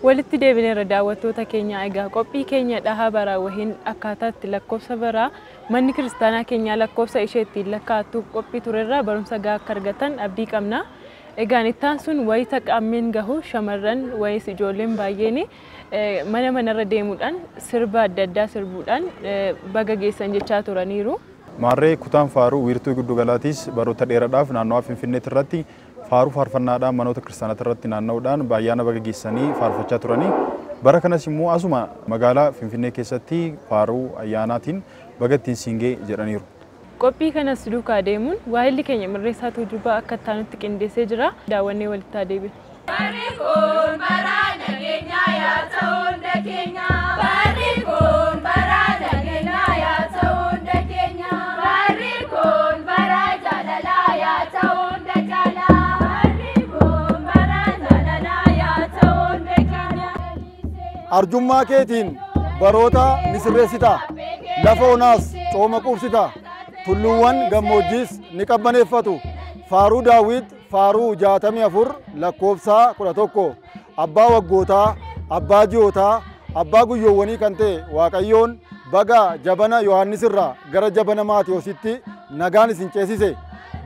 Walitti deebineerra daawwattoota keenya. Egaa qophii keenya dhahaa baraa wahiin akkaataatti lakkoofsa baraa manni kiristaanaa keenyaa lakkoofsa ishee ittiin lakkaa'attu qophii turerraa barumsa gahaa akka argatan abdii qabna. Egaan ittaan sun wayita qaammeen gahu shamarran wayis ijoolleen baay'een mana manarra deemuudhaan sirba adda addaa sirbuudhaan baga geessan jechaa turaniiru. Maarree kutaan faaruu wiirtuu giddu galaatis baroota dheeraadhaaf naannawaa Finfinneetti irratti faaruu faarfannaadhaan manoota kiristaanaa irratti naanna'uudhaan baay'aana baga geessanii faarfachaa turanii. Bara kanas immoo asuma magaalaa Finfinnee keessatti faaruu ayyaanaatiin baga ittiin siingee jedhaniiru. Qophii kanas duukaa deemuun waahilli keenya Mirreessaa Tuujubaa akka itti qindeessee jira. Daawwannee walitti haa deebinu. Barri kun bara nageenyaa yaa ta'u hunda keenya. Barri kun bara nageenyaa yaa ta'u hunda keenya. Barri kun bara jaalalaa yaa ta'u hunda caalaa. Barri kun bara jaalalaa yaa ta'u hunda keenya. Arjummaa keetiin baroota ni sirreessita. Lafa onaas cooma quubsita. Tulluuwwan gammoojjiis ni qabbaneeffatu. Faaruu Daawit faaruu 64 lakkoofsa 11. Abbaa waggootaa, abbaa ji'ootaa, abbaa guyyoowwanii kan ta'e Waaqayyoon baga jabana Yohaannis irraa gara jabana Maatiyositti nagaan isin ceesise.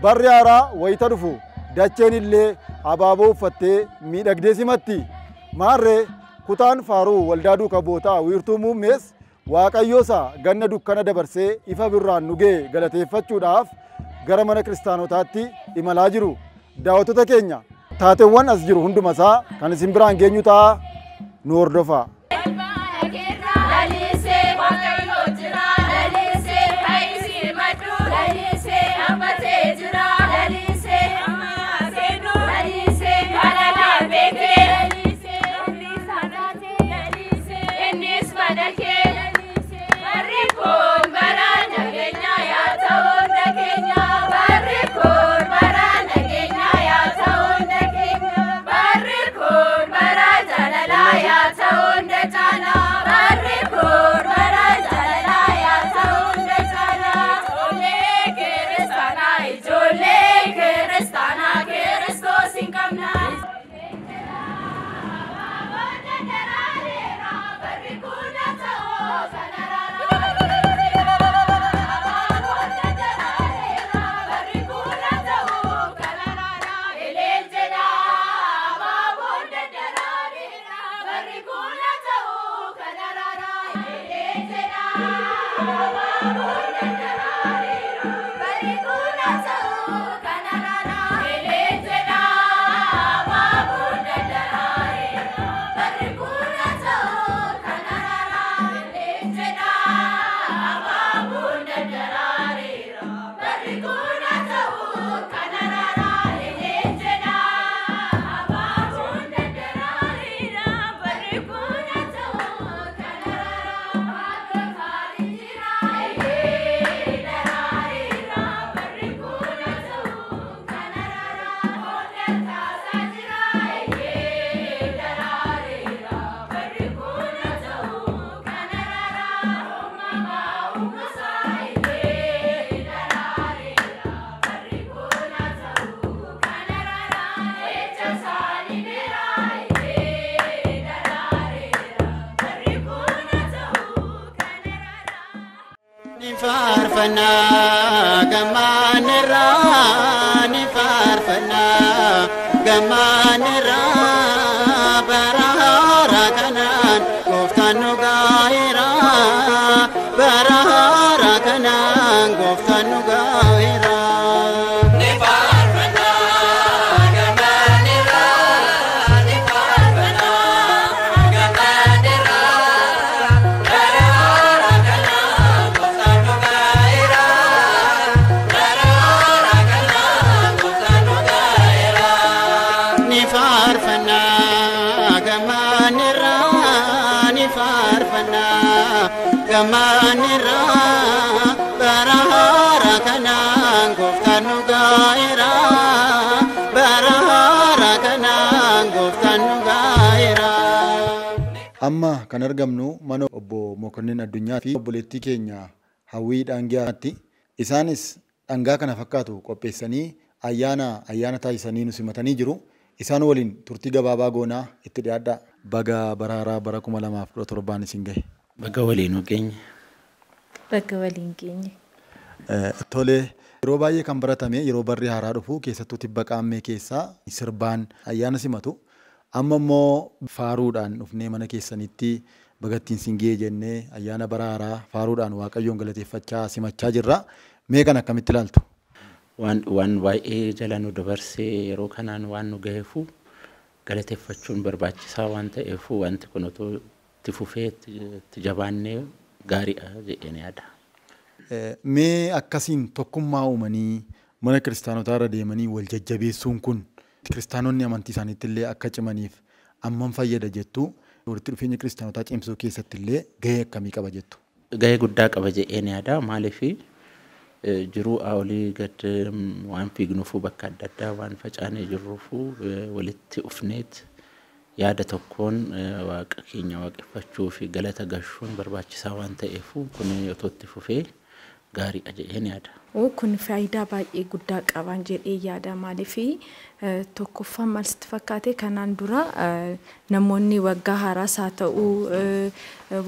Barri haaraa wayita dhufu dacheen illee abaaboo uffattee miidhagdee simatti. Maarree kutaan faaruu waldaa duuka bootaa wiirtuu muummees Waaqayyoosa ganna dukkana dabarsee ifa birraan nu ga'e galateeffachuudhaaf gara mana kiristaanotaatti imalaa jiru. Daawwattoota keenya taateewwan as jiru hundumasaa kan isin biraan geenyu ta'a, nu hordofaa. Lalisee Waaqayyo jira. Lalisee fayyisii maddu. Lalisee hammatee jira. Lalisee amma seennu. Lalisee balala beekee. Lalisee lafti saanaatee. Lalisee innis mana kee. Lalisee barri kun bara nageenyaa yaa ta'u hunda keenya. Barri kun bara nageenyaa yaa ta'u hunda keenya. Barri kun bara jaalalaa yaa ta'u hunda caalaa. Barri kun bara jaalalaa yaa ta'u hunda caalaa. Ijoollee kiristaanaa, ijoollee kiristaanaa, Kiristoos hin qabna. Barri kun haa ta'u kan Barri kun haa ta'u kan Eleel jedha abaaboon daddaraareera. Barri kun haa ta'u kan Eleel jedha abaaboon daddaraareera. Barri kun haa ta'u kan Eleel jedha abaaboon daddaraareera. Barri kun haa ta'u kan Eleel jedha abaaboon daddaraareera. Barri kun haa ta'u kan Eleel jedha abaaboon daddaraareera. Barri kun haa ta'u kan Waaqa gaarii jira daraareera. Barri kun haa ta'u kan Hunda kaasaa jira daraareera. Barri kun haa ta'u kan Uumamaa uumasaa daraareera. Barri kun haa ta'u kan Ija isaanii beeraa daraareera. Barri kun haa ta'u kan Ni faarfannaa gammaanirraa, ni faarfannaa gammaanirraa, bara haaraa kanaan gooftaan nu gaa'eera. Bara haaraa kanaan gooftaan nu gaa'eera. Ni faarfannaa gammaanirraa, ni faarfannaa gammaanirraa, bara haaraa kanaan gooftaan nu gaa'eera. Bara haaraa kanaan gooftaan nu gaa'eera. Ni faarfannaa gammaanirraa, ni faarfannaa gammaanirraa, bara haaraa kanaan gooftaan nu gaa'eera. Bara haaraa kanaan gooftaan nu gaa'eera. Amma kan argamnu mana obbo Mokonnin Addunyaa fi obboleettii keenya Hawwii Dhaangiyaatti. Isaanis dhangaa kana fakkaatu qopheessanii ayyaana ayyaana taasisanii nu simatanii jiru. Isaan waliin turtii gabaabaa goonaa itti dhiyaadhaa. Baga bara haaraa bara 2017 isin gahe. Baga waliin geenye. Baga waliin geenye. Tole, yeroo baay'ee kan baratame yeroo barri haaraa dhufu keessattuu tibba qaammee keessaa sirbaan ayyaana simatu. Amma immoo faaruudhaan dhufnee mana keessanitti bagattiin siin ga'e jennee ayyaana bara haaraa faaruudhaan Waaqayyoon galateeffachaa simachaa jirra. Mee kan akkamitti ilaaltu? Waan baay'ee jala nu dabarsee yeroo kanaan waan nu gaheefu galateeffachuun barbaachisaa waan ta'eefu wanti kun otoo itti fufee itti jabaannee gaariidha jedheen yaada. Mee akkasiin tokkummaa uumanii mana kiristaanotaa irra deemanii wal jajjabeessuun kun kiristaanonni amantii isaaniitti illee akka cimaniif ammam fayyada jettu, walitti dhufeenya kiristaanotaa cimsuu keessatti illee gahee akkamii qaba jettu? Gahee guddaa qaba jedheen yaada. Maaliif jiruu olii gad waan fiignuufu bakka adda addaa waan facaanee jirruufu walitti dhufneet yaada tokkoon waaqa keenya waaqeffachuu fi galata gashuun barbaachisaa waan ta'eefu kun otoo itti fufee gaariidha jedheen yaada. Kun faayidaa baay'ee guddaa qaban jedhee yaada. Maaliif tokkoffaan maal sitti fakkaate, kanaan dura namoonni waggaa haaraas haa ta'u,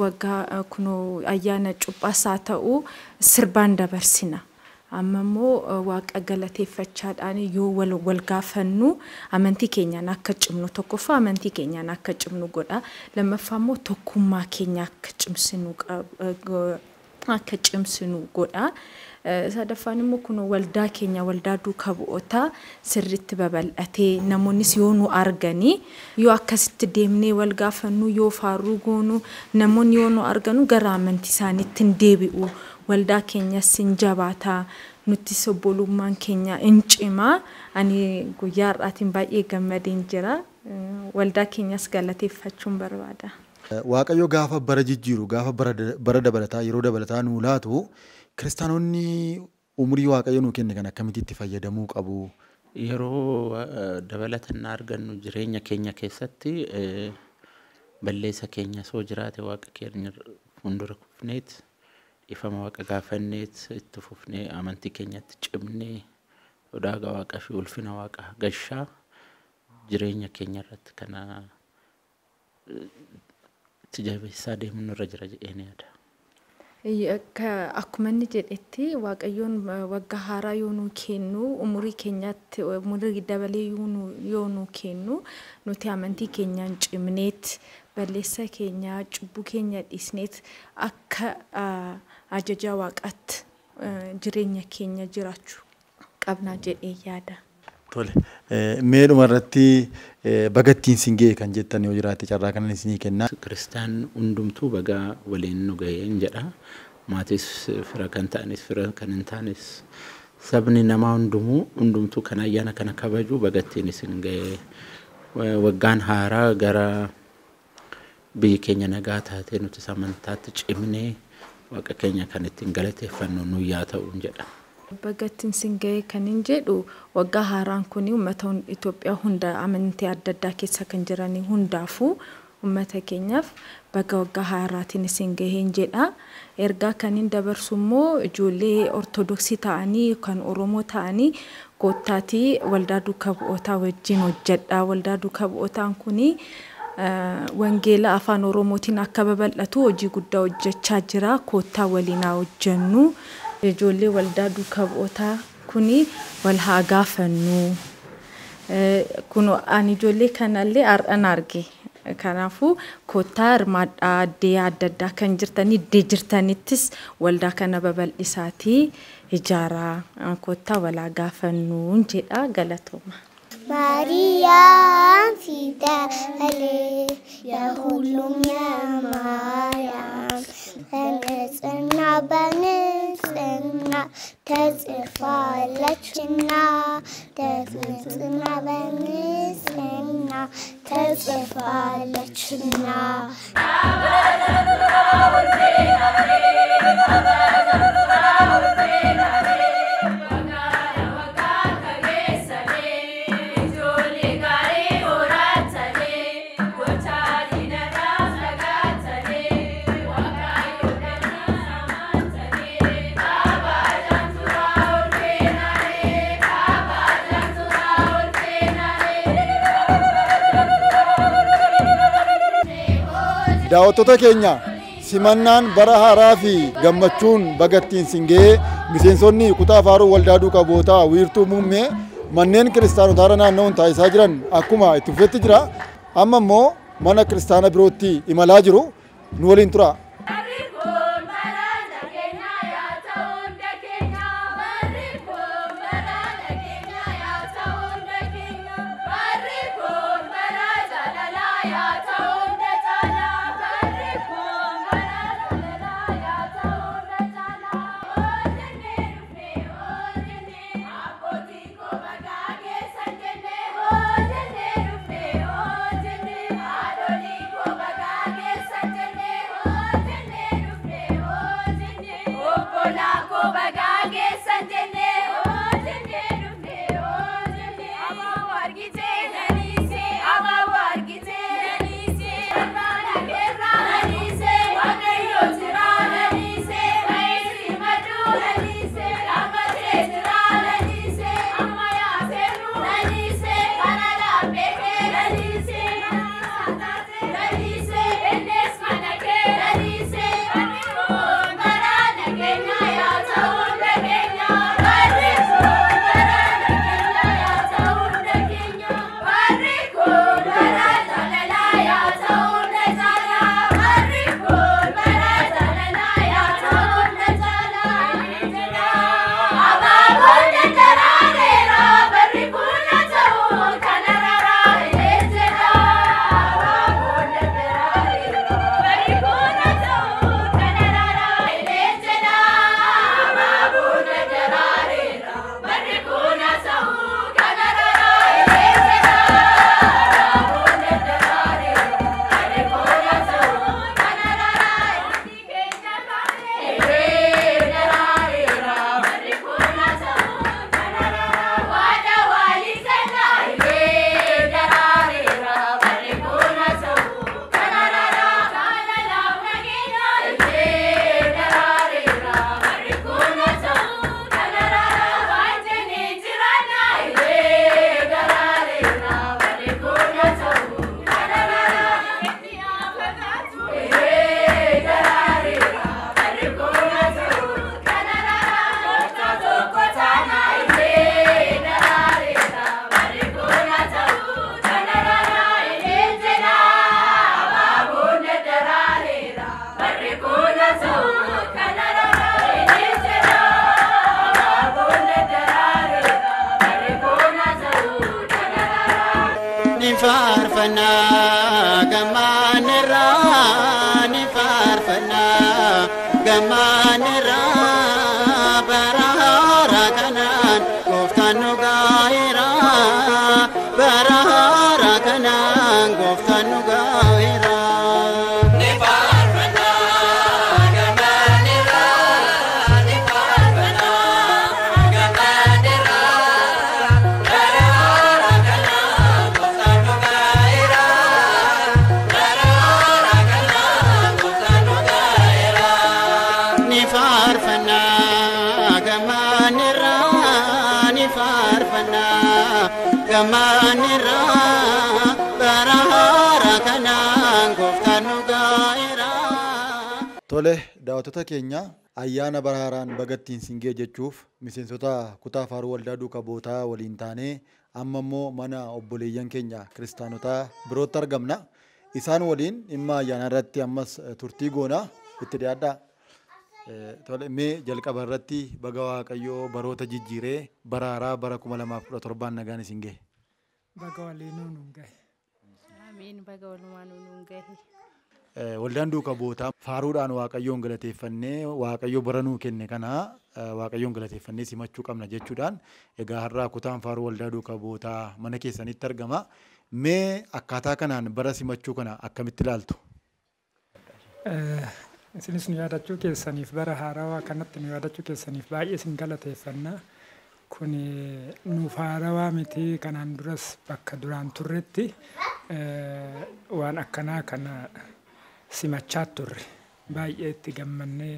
waggaa kunoo ayyaana cuuphaas haa ta'u, sirbaan dabarsina. Amma immoo waaqa galateeffachaadhaan yoo wal gaafannu amantii keenyaan akka cimnu, tokkoffaa amantii keenyaan akka cimnu godha. Lammaffaa immoo tokkummaa keenya akka cimsinu godha. Sadaffaan immoo kun waldaa keenya, waldaa duuka bu'ootaa sirriitti babal'atee namoonnis yoo nu arganii, yoo akkasitti deemnee wal gaafannu, yoo faaruu goonu, namoonni yoo nu arganu gara amantii isaaniitti hin deebi'u. Waldaa keenyas hin jabaataa. Nutis obbolummaan keenya hin cimaa. Ani guyyaa har'aatiin baay'ee gammadeen jira. Waldaa keenyas galateeffachuun barbaada. Waaqayyo gaafa bara jijjiiru, gaafa bara dabalataa, yeroo dabalataa nuu laatu, kiristaanonni umurii Waaqayyo nuu kenne kan akkamitti itti fayyadamuu qabu? Yeroo dabalatannaa argannu jireenya keenya keessatti balleessa keenya soo jiraate waaqa keenya fuuldura kufneet ifama waaqa gaafanneet itti fufnee amantii keenyatti cimnee sodaa waaqa fi ulfina waaqa gashaa jireenya keenya irratti kana itti jabeessaa deemuun nurra jira jedheen yaada. Akkuma inni jedhetti, Waaqayyoon waggaa haaraa yoo nuu kennu, umurii keenyatti umurii dabalee yoo nuu kennu, nuti amantii keenyaan cimneet, balleessa keenya, cubbuu keenya dhiisneet, akka ajaja waaqaatti jireenya keenya jiraachuu qabna jedhee yaada. Tole. Mee dhuma irratti bagattiin siin ga'e kan jettan yoo jiraate carraa kanan isinii kenna. Kiristaan hundumtuu baga waliin nu ga'een jedha. Maatis, fira kan ta'anis, fira kan hin taanes, sabni namaa hundumuu hundumtuu kan ayyaana kana kabaju bagattiin isin ga'e. Waggaan haaraa gara biyyi keenya nagaa taatee nutis amantaatti cimnee waaqa keenya kan ittiin galateeffannu nuyyaa ta'uun jedha. Bagattiin siin ga'e kan hin jedhu, waggaa haaraan kun uummata Itoophiyaa hunda, amantii adda addaa keessa kan jiran hundaafuu, uummata keenyaaf baga waggaa haaraatiin isin gaheen jedha. Ergaa kan hin dabarsu immoo ijoollee Ortodoksii ta'anii kan Oromoo ta'anii koottaatii waldaa duuka bu'ootaa wajjin hojjedha. Waldaa duuka bu'ootaan kuni wangeela afaan Oromootiin akka babal'atu hojii guddaa hojjechaa jira. Koottaa waliin haa hojjennu. Ijoollee waldaa duuka bu'ootaa kuni wal haa gaafannu. Kun ani ijoollee kanallee har'an arge. Kanaafuu koottaa hirmaadhaa, addee adda addaa kan jirtanii, iddee jirtanittis waldaa kana babal'isaatii ijaaraa, koottaa wal haa gaafannu jedha, galatooma. ማርያም ፊደሌ የሁሉም የማርያም በንጽሕና በንጽሕና ተጽፋለችና፣ በንጽሕና በንጽሕና ተጽፋለችና። Ijoollee gaarii horatanii gochaa diinarraa. Daawwattoota keenya simannaan bara haaraa fi gammachuun bagattiin singee miseensonni kutaa faaruu waldaa duukaa bu'ootaa wiirtuu muummee manneen kiristaanotaa naannoon taasisaa jiran akkuma itti fufetti jira. Amma immoo mana kiristaana birootti imalaa jiru. Nu waliin tura. Tole daawwattoota keenya ayyaana bara haaraan bagattiin singee jechuuf miseensota kutaa faaruu waldaa duukaa bu'ootaa waliin taanee amma immoo mana obboleeyyan keenya kiristaanotaa birootti argamna. Isaan waliin dhimma ayyaana irratti ammas turtii goona itti dhiyaadhaa. Tole mee jalqaba irratti baga Waaqayyoo baroota jijjiiree bara haaraa bara 2017 nagaan isin gahe. Baga waliin nuun gahe. Ameen baga walumaan nuun gahe. Waldaan duukaa bu'ootaa faaruudhaan Waaqayyoon galateeffannee Waaqayyo bara nuu kenne kana Waaqayyoon galateeffannee simachuu qabna jechuudhaan egaa har'aa kutaan faaruu waldaa duukaa bu'ootaa mana keessanitti argama. Mee akkaataa kanaan bara simachuu kana akkamitti ilaaltu? Isinis nu yaadachuu keessaniif bara haarawaa kanatti nu yaadachuu keessaniif baay'ee isin galateeffanna. Kun nuuf haarawaa miti kanaan duras bakka duraan turretti waan akkanaa kana simachaa turre baay'ee itti gammannee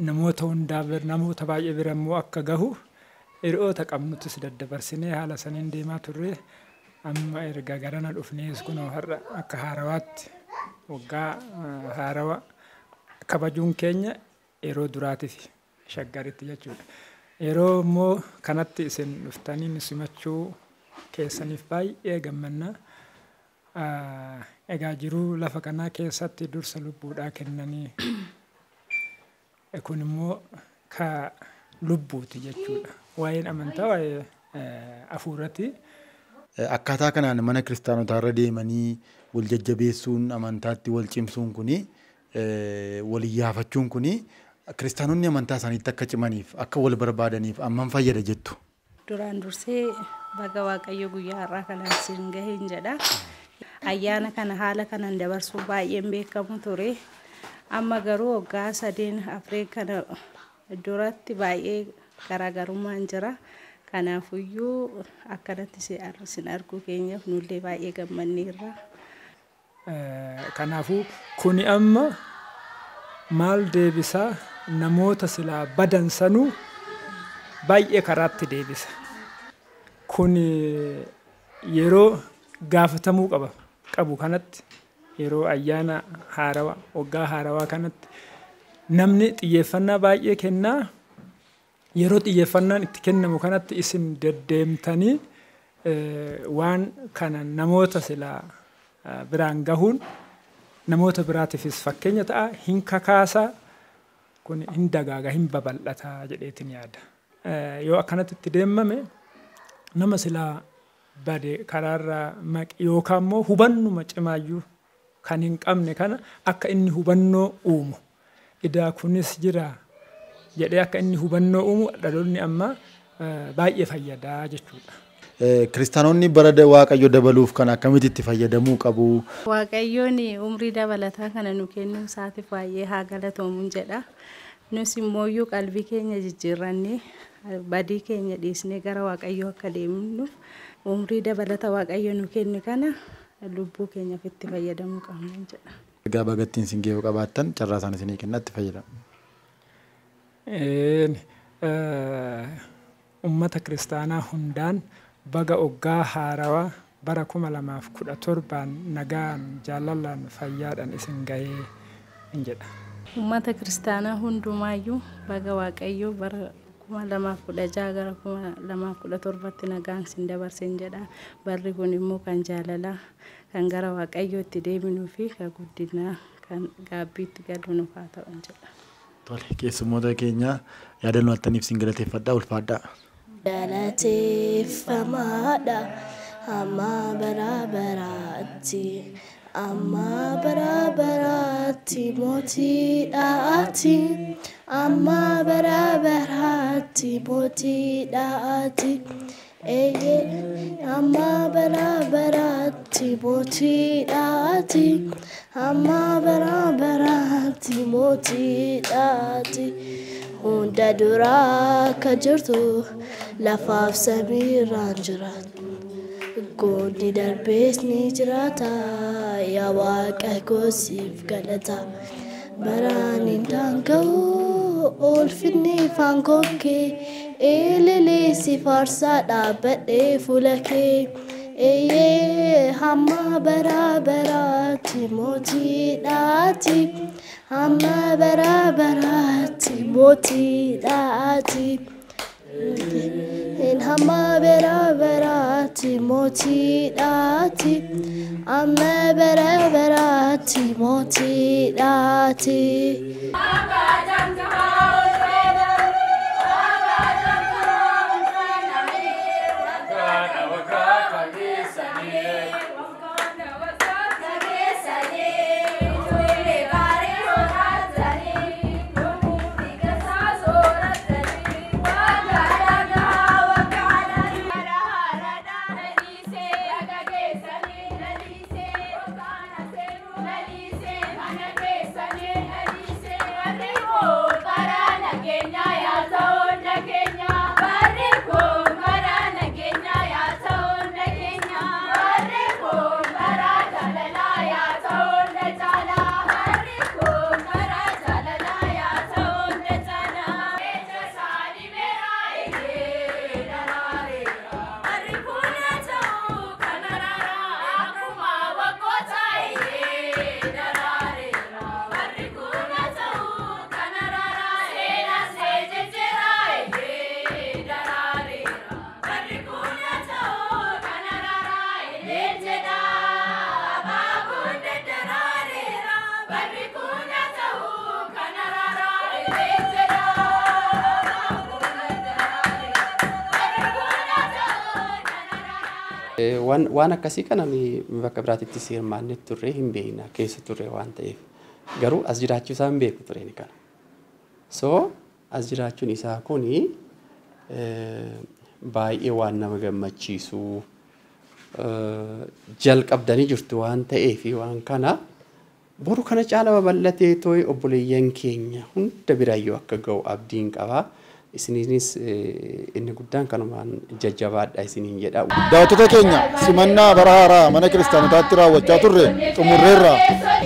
namoota hundaa namoota baay'ee bira immoo akka gahu hiriyoota qabnutis daddabarsinee haala saniin deemaa turre amma erga garana dhufnees kunoo har'a akka haarawaatti Waggaa haarawaa kabajuun keenya yeroo duraatiif Shaggaritti jechuudha. Yeroo immoo kanatti isin dhuftanii nu simachuu keessaniif baay'ee gammannaa. Egaa jiruu lafa kanaa keessatti dursa lubbuudhaa kennanii kun immoo ka lubbuuti jechuudha. Waa'een amantaa waa'ee hafuurati. Akkaataa kanaan mana kiristaanotaa irra deemanii wal jajjabeessuun amantaatti wal cimsuun kuni wal iyyaafachuun kuni kiristaanonni amantaa isaaniitti akka cimaniif akka wal barbaadaniif ammam fayyada jettu? Duraan dursee baga Waaqayyo guyyaa har'aa kanaan siin gaheen jedha. Ayyaana kana haala kanaan dabarsuun baay'een beekamu ture. Amma garuu waggaa 3 4 kana duratti baay'ee garaagarummaan jira. Kanaafuyyuu akkanatti sin arguu keenyaaf nullee baay'ee gammanneerra. Kanaafuu kuni amma maal deebisaa namoota silaa badan sanuu baay'ee karaatti deebisa. Kun yeroo gaafatamuu qabu kanatti yeroo ayyaana haarawaa waggaa haarawaa kanatti namni xiyyeeffannaa baay'ee kennaa. Yeroo xiyyeeffannaan itti kennamu kanatti isin deddeemtanii waan kana namoota silaa biraan gahuun namoota biraatiifis fakkeenya ta'a, hin kakaasaa, kun hin dagaaga, hin babal'ataa jedheetiin yaada. Yoo akkanatti itti deemame nama silaa bade karaarraa maqe yookaan immoo hubannuma cimaayyuu kan hin qabne kana akka inni hubannoo uumu. Idaa kunis jira jedhee akka inni hubannoo uumu dhaloonni amma baay'ee fayyadaa jechuudha. Kiristaanonni bara Waaqayyo dabaluuf kan akkamitti itti fayyadamuu qabu? Waaqayyoon umrii dabalataa kana nu kennuu isaatiif baay'ee haa galatoomu jedha. Nus immoo qalbii keenya jijjiirrannee badii keenya dhiisnee gara Waaqayyoo akka deemnuuf umrii dabalata Waaqayyo nu kennu kana lubbuu keenyaaf itti fayyadamuu qabna jedha. Egaa bagattiin isin geeyyuu qabaattan carraa isaan isinii kenna itti fayyadamu. Uummata kiristaanaa hundaan baga waggaa haarawaa bara 2017 nagaan jaalalaan fayyaadhaan isin gahee hin jedha. Uummata kiristaanaa hundumaayyuu baga Waaqayyo bara 2016 gara 2017 nagaan isin dabarsen jedha. Barri kun immoo kan jaalalaa kan gara Waaqayyootti deebinuu fi kan guddinaa kan gaabbiitti galu nuuf haa ta'u jedha. Tole keessummoota keenya yaadannoo attaniif isin galateeffadhaa ulfaadhaa. Galateeffamaadha amma bara baraatti amma bara baraatti mootiidhaati amma bara baraatti mootiidhaati eeyyee amma bara baraatti mootiidhaati amma bara baraatti mootiidhaati. Hunda duraa akka jirtu lafaaf samiirraan jiraatu. Goonni darbees ni jiraata yaa Waaqa koo siif galata. Baraan hin daanga'u ulfinni ifaan kee Eelee si faarsaa dhaabbadhee fuula kee. Eeyyee hamma bara baraatti mootiidhaati. Hamma bara baraatti mootiidhaati. Hamma bara baraatti mootiidhaati. Hamma bara baraatti mootiidhaati. Para Waan akkasii kana bakka biraatittis hirmaannee turre hin beekna keessa turre waan ta'eef garuu as jiraachuu isaa hin beeku tureen kana. So as jiraachuun isaa kuni baay'ee waan nama gammachiisu jalqabdanii jirtu waan ta'eef waan kana boru kana caala babal'atee too'ee obboleeyyan keenya hunda biraayyuu akka ga'u abdiin qaba. Isiniinis inni guddaan kanumaan jajjabaadha isiniin jedha. Daawwattoota keenya, simannaa bara haaraa mana kiristaanotaatti raawwachaa turre xumurreerra.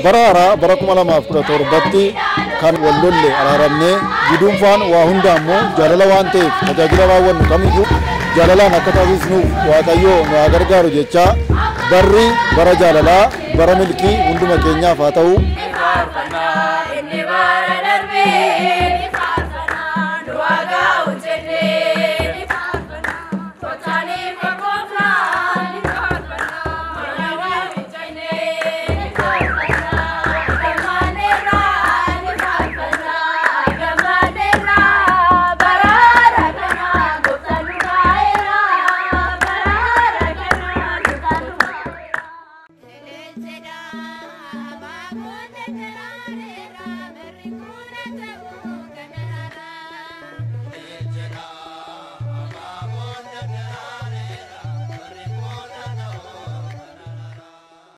Bara haaraa bara 2017tti kan wal lolle araaramnee, guduunfaan waa hunda ammoo jaalala waan ta'eef tajaajila raawwannu kamiyyuu jaalalaan akka taasisnuuf Waaqayyoo nu haa gargaaru jechaa, barri bara jaalalaa, bara milkii hunduma keenyaaf haa ta'u. Inni bara darbee.